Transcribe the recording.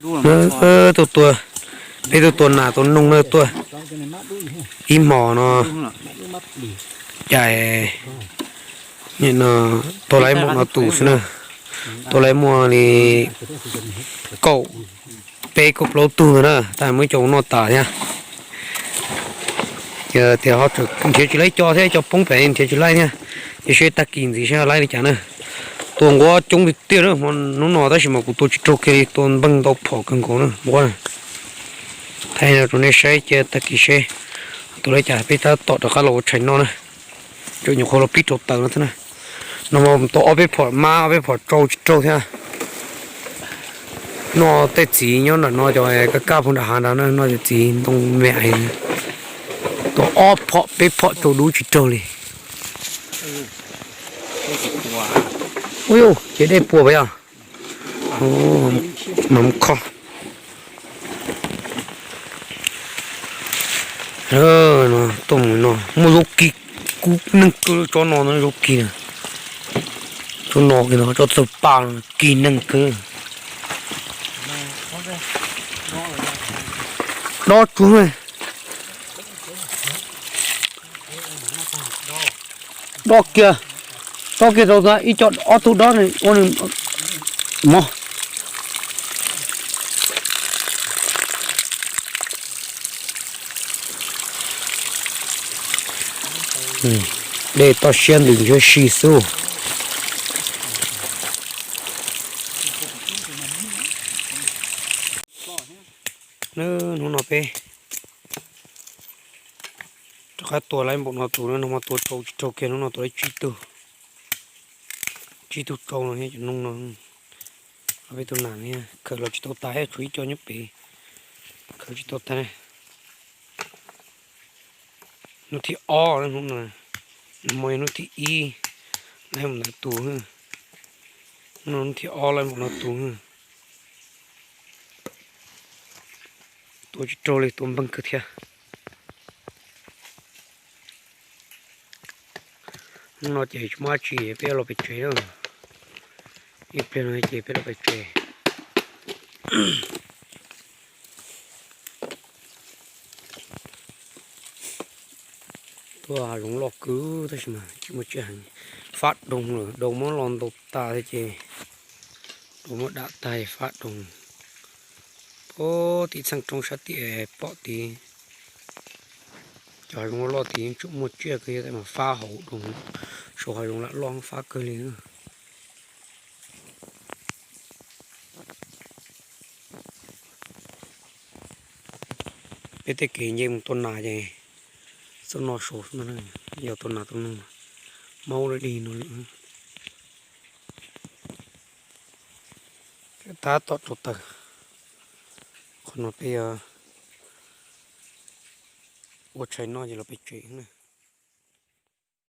Tuaj tua, peb tuaj tua nas tua noog na tuaj ib hmos no, cas tua lawv muaj no tus xwb na, tua lawv muaj li kaum peb kaum plaub tug ntawd na, tab muaj ib co noj tas thiab. Tias ho nrhiav tsis laib co thiab, co poob pem nrhiav tsis laib thiab. Ces seb tag kis ntxiv seb laib li cas na. Tua nquab coob tiag tiag na hnub no tab sis mas kuv tua tsis raug kiag li, tua npeeg ntau phom kawg nkaus na nquab na. Thaij rau nej saib cia tag kis seb tua li cas peb tab tom rov qab los ua tshais noj na. Tseem nyuam qhuav los pib rau taws no thiab na. No mas tua ob peb phom mab ob peb phom tsau tsis raug thiab. Noj tej txiv nyob nram no cov kaj kaj pug nram hav nrad na, noj cov txiv ntoo me ais, tua ob phom peb phom tsau dub tsis raug li. Ua yuj, ces dej puas pas yog? Mas mus kho. Tuaj mus no muaj zaub kis, kub neeg kawg tsob no zaub kis na. Tsob no tsob txaug paj kis neeg kawg. Dob tsuag, dob kiag, dob kiag rau ib co ob tug dob ua nws mov. Dej toj siab ntws ntshiab si xwb. Hnub no peb rov qab tua lawm npaum no tus, no mas tua tsau tsis raug kiag, hnub no tua lawm tsib tug, tsib tug tsau no thiab cov noog no. Peb tus nas khaws los tsis tau tas, tshuav ib co nyob pem, khaws tsis tau tas. Hnub thib ob, hnub no, hnub no yog hnub thib ib lawm npaum no tus, hnub no hnub thib ob lawm npaum no tus. Tua tsis raug li, tua npeeg kawg thiab. Hnub no ces tsis muaj dab tsi, peb los pem tsev lawm. Ib pliag no ces peb los pem tsev. Tuaj hav zoov loj kawg tab sis mas tsis muaj tsiaj heev. Fab doog lawm, doog muab los ntaus tas thiab ces doog muab dam tag fab doog. Pom tim txheej roob sab tim pom tid. Cov hav zoov loj loj tid yeej tseem muaj tsiaj kawg thiab mas fab hauv doog, saum hav zoov lam loj fab kawg li. Peb tej kev nce mus tua nas ces txoj no saud, yog tua nas tua noog, maub dab dig no lawm. Tab tom rau taws, qhov no peb yuav ua tshais noj ces los pem tsev.